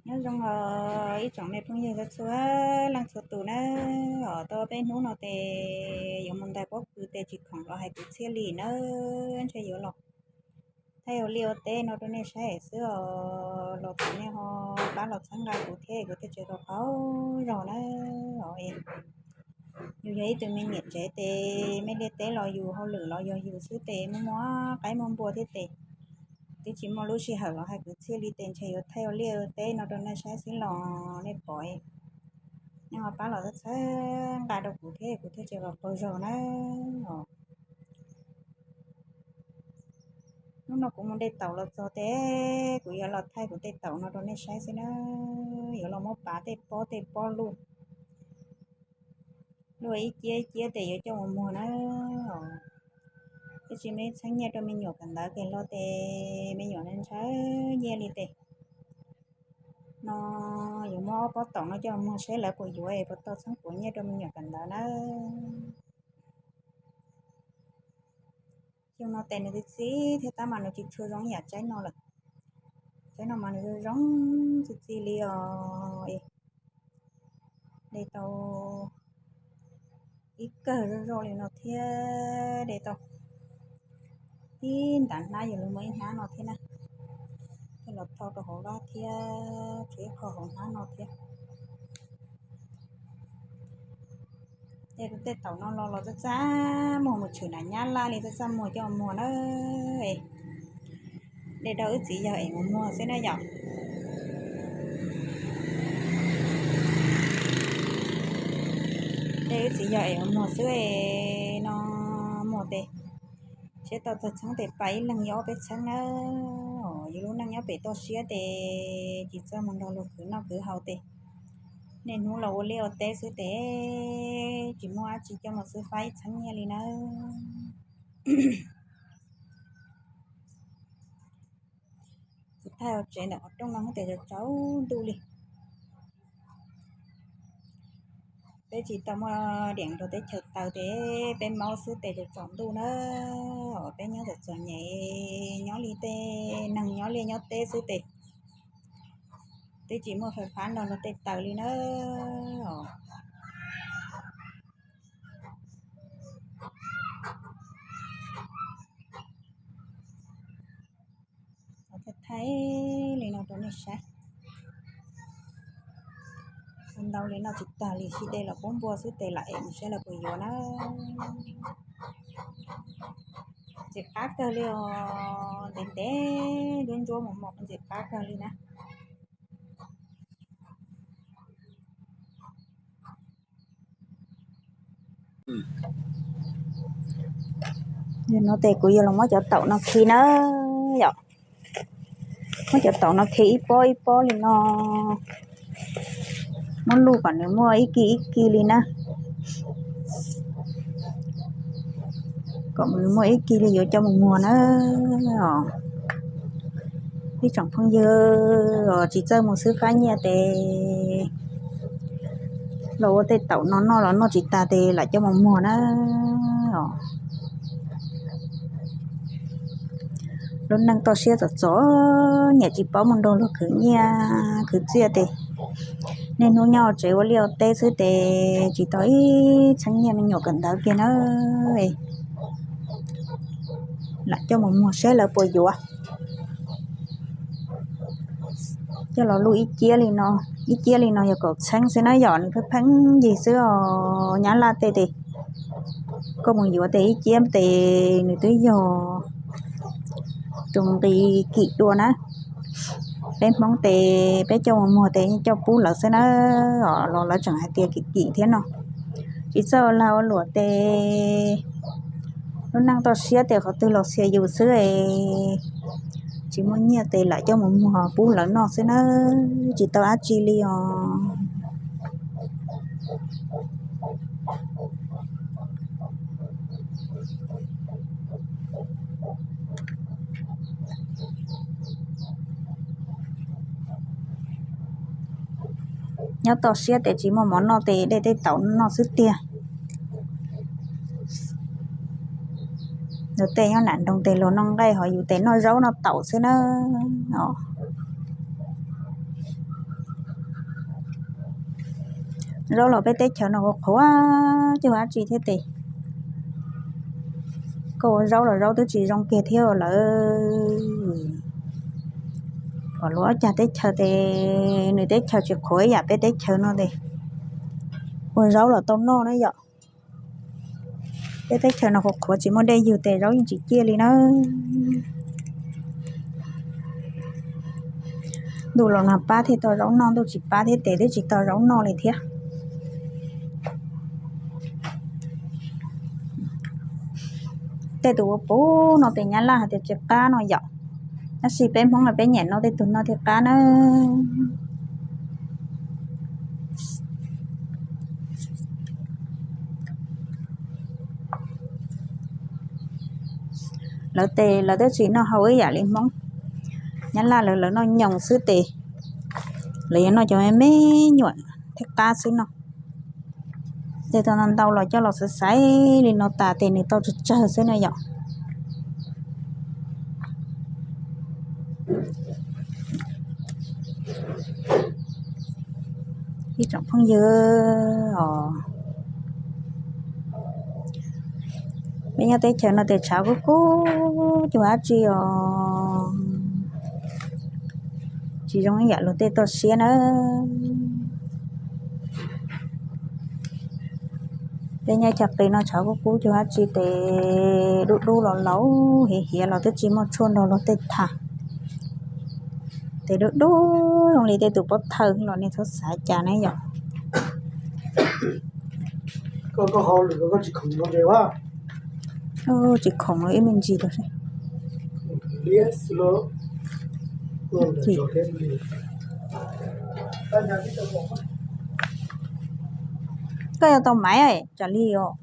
Nyob zoo os ib tsoom me phooj ywg txhua leej txhua tus na, os tau peb hnub no ces yuav mus ntais pob kws tes tsis khoom los hais kwv txhiaj li nawb, ntshe yuav los thaij ua liaj ua teb no rau nej saib xwb os. Los thaum nej ho pab los txhawb nqa kuv thiab kuv thiaj tsis tau qaug zog na. Os, yus yog ib tug me niam tsev tes me liaj teb los yus hauj lwm los yog yus xwb tes muaj muaj qaib muaj npua thiab tes twb tsis muaj lub sij hawm los hais kwv txhiaj li tes ntshe yuav thaij ua liaj ua teb no rau nej saib xwb los nej pom, nej ho pab los txhawb nqa rau kuv thiab kuv thiaj tsis tau qaug zog na. Os, hnub no kuv mus de taum los txog tes kuv yuav los thaij kuv tej taum no rau nej saib xwb na. Yuav los muab pav tej pob tej pob luj, luj ib ciab ib ciab tes yuav coj mus muag na. Os, tab sis me txheeb nyiaj rau me nyuam kawm ntawv tes los tes me nyuam ntshaw nyiaj li tes no yuav muab ob pob taum no coj mus muag saib lawv puas yuav es puas tau txheeb puas nyiaj rau me nyuam kawm ntawv na. Xyoo no tes nws txi txiv thiab tab mas nws tsis tshua zoo ib yam tsaib no lawm. Tsaib no mas nws zoo txi txiv li os. De tau ib kawm zoj zoj li no thiab de tau ib ntav hnab yuav luag muaj ib hnab no thiab na. Coj los tho rau hauv vaj thiab tshuav ib qho hauv hnab no thiab. Tej taum no los los txaj txaj muag mus tshwm nram Nyab Laj li txaj txaj muag coj muag na. De rau wb txiv yawg es mus muag xwb na yom. De wb txiv yawg es mus muag xwb no, muag tes siab tau txog txheeb tes pab ib leeg yog ob peb txheeb na. Yus lub neej nyob pem toj siab tes tsis txawj mus nrog luag khwv noj khwv haus tes niaj hnub los ua liaj ua teb xwb tes tsis muaj dab tsi coj mus xwb faib ib txheeb nyiaj li nawb. Kuv thaij tsev ntawm qhov rooj no hnub tes tsaus ntuj li. Peb tsis tau muaj diam rau teb chaws taws tes peb maub xwb tes tsaus ntuj na. Peb nyob txom txom nyem nyob li tej neeg nyob liaj nyob teb xwb tes twb tsis muaj fais fab nrog luag tej taws li na. Thaij li no rau nej saib. Ntau li no tsis tag li, sib de los pub npua xwb tes lam es mus saib lawv puas yuav na. Ntxim qab kawg li os, ntev ntev ntsuab ntsuab mos mos, ntxim qab kawg li na. Yog no tes kuv yuav los muab cov taum no khi na yom. Muab cov taum no khi ib pob ib pob li no, muab luj kom nws muaj ib kis ib kis li na. Kom nws muaj ib kis li yuav coj mus muag na. Ib tsoom phooj ywg tsis txawj mus xwb fab nyiaj tes los ua tej taum no noj los noj tsis tas tes lam coj mus muag na. Lub neej toj siab txom txom nyem tsis paub mus nrog luag khwv nyiaj khwv txiaj tes niaj hnub nyob tsev ua liaj ua teb xwb tes tsis tau ib txheeb nyiaj me nyuam kawm ntawv kiag na. Lam coj mus muag saib lawv puas yuav. Coj los luj ib ciab li no, ib ciab li no yog kaum txheeb xwb na yom, nws pheej pheej yig xwb os. Nyab Laj tej tes koj mus yuav tes ib ciab tes nws twb yog rau nqi kim dua na. Peb Hmoob tes peb coj mus muag tes coj pub lawv xwb na, los lawv tseem hais tias kim kim thiab no. Tsis txawj ua lag ua luam tes lub neej toj siab tes qhov twg los xiam yus xwb es tsis muaj nyiaj tes lam coj mus muag pub lawv noj xwb na, tsis tau dab tsi li os. Nyob toj siab tes tsis muaj mov noj tes de tej taum noj xwb tiag. Luag tej nyob nram nroog tes luag noj nqaij, ho yus tes noj zaub noj taum xwb na. Zaub los peb teb chaws no qhuav qhuav, ces ua dab tsi thiab tes. Koj ua zaub los zaub twb tsis zoo kiag thiab lawm. Kom luag ob cag teb chaws tes nws teb chaws tsis qhuav ib yam peb teb chaws no tes ua zaub los tau noj na yom. Peb teb chaws no qhuav qhuav tsis muaj dej ywg tes zaub yeej tsis ciaj li na. Ntuj los nag pab thiaj tau zaub noj, ntuj tsis pab thiab tes twb tsis tau zaub noj li thiab. Tej tus ua puv no tes nyab laj hais tias tsis qab no yom. Tab sis peb Hmoob peb nyiam noj tej tug no thiaj qab na. Lawv tes lawv twb tsis noj hau ib yam li Hmoob. Nyab laj lawv lawv noj nyoos xwb tes, lawv yuav noj cov me nyuam thiaj qab xwb no. Tej tau ntau ntau los coj los xaiv xaiv li no tas tes nws tau tsawg tsawg xwb na yom. Ib tsoom phooj ywg os, peb nyob teb chaws no tes tshav kub kub cuag dab tsi os, tsis zoo ib yam luag tej toj siab na. Peb nyob chaw qis no tshav kub kub cuag dab tsi tes dub dub los laus hiav hiav los twb tsis muaj tshuaj nrog luag tej tham. Tes dub dub zoo li tej tus pob thawj los nej txhob xav cas na yom. Tsis khoom los ib me ntsis los. Koj yuav tau maiv tsam li os.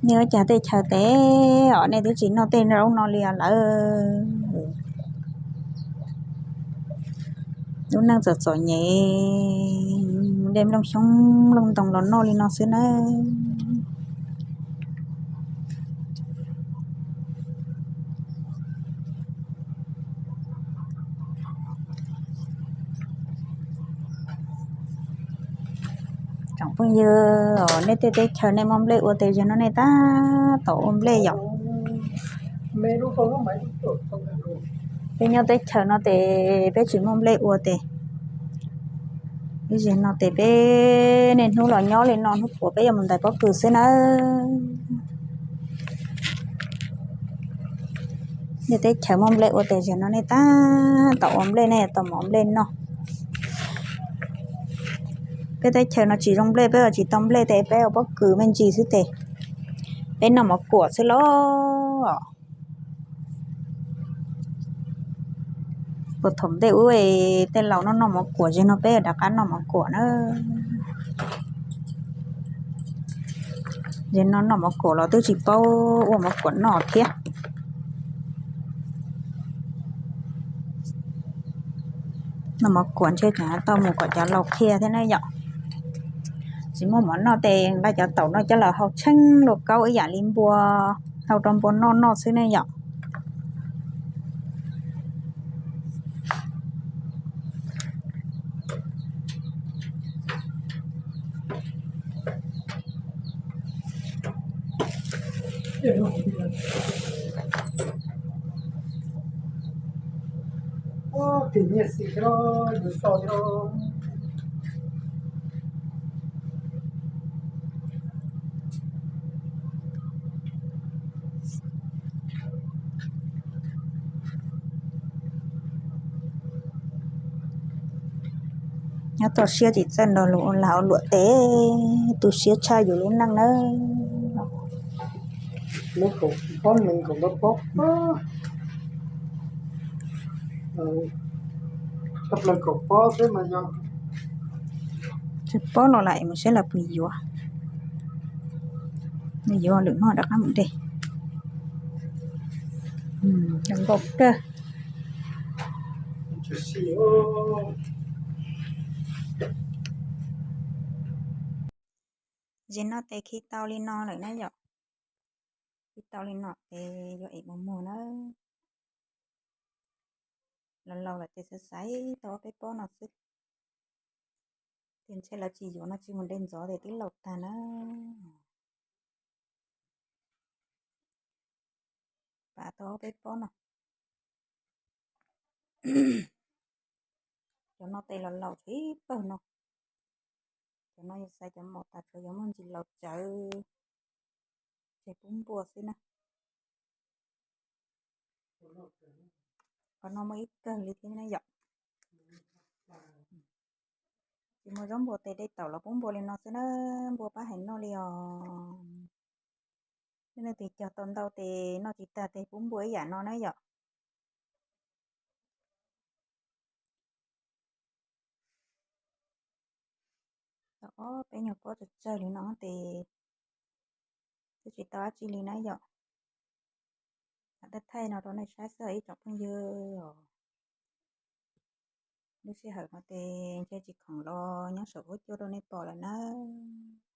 Nej ua cas tej chaw tes os nej twb tsis noj tej zaub no li os lawm. Lub neej txom txom nyem, de nplooj xyoob nplooj ntoo los noj li no xwb na. Tsoom phooj ywg, nej tej teb chaws nej muaj nplej ua tes zaum no nej tab tom ua nplej yom. Peb nyob teb chaws no tes peb tsis muaj nplej ua tes, ib zaug no tes peb niaj hnub los nyob li no, hnub puav peb yuav mus ntais pob kws xwb nawb. Nej teb chaws muaj nplej ua tes zaum no nej tab tom ua nplej, nej yuav tau mov nplej noj. Peb teb chaws no tsis zoo nplej, peb ua tsis tau nplej tes peb ua pob kws me ntsis xwb tes peb noj mov kuam xwb los. Puag thaum ntej ub tej laus noj noj mov kuam, zaum no peb rov qab noj mov kuam na. Zaum no noj mov kuam los twb tsis paub ua mov kuam noj thiab. Noj mov kuam ntshe tseem tau mus kom cov laus qhia thiab ne yom. Tsis muaj mov noj tes nqa cov taum no coj los hau tsheej lauj kaub ib yam li npua, hau rau npua noj noj xwb ne yom. Nyob toj siab tsis txawj nrog luag ua lag ua luam tes tu siab tshaj yus lub neej nawb. Tsis paub los lam mus saib lawv puas yuav. Nws yuav lwm hnub rov qab mus de. Zoo nkauj kawg. Zem no tes khi tau li no lawm na yom. Khi tau li no ces yuav ev mus muag na. Laus laus lawm ces xaiv xaiv tau ob peb pob no xwb. Ces ntshe lawv tsis yuav no tsis mus de ntxov ces twb laus tag na. Pav tau ob peb pob no. Cov no tes los laus tsis pawg no. Cov no yog xaiv cov maum tas tsuav yuav muaj ntsis laus tsawv, tseg pub npua xwb na. Qhov no muaj ib kawg li thiab na yom. Tsis muaj zaub npua tes de taum los pub npua li no xwb na, npua pab hais noj li os. Nej leej twg cog tau ntau tes noj tsis tag tes pub npua ib yam no na yom. Tau ob peb nyuag pob tsawg tsawg li no ces twb tsis tau dab tsi li na yom. Thaij thaij no rau nej saib xwb ib tsoom phooj ywg os. Lub sij hawm no ces ntshe tsis khoom los nyob saum huab cua rau nej pom lawm nawb.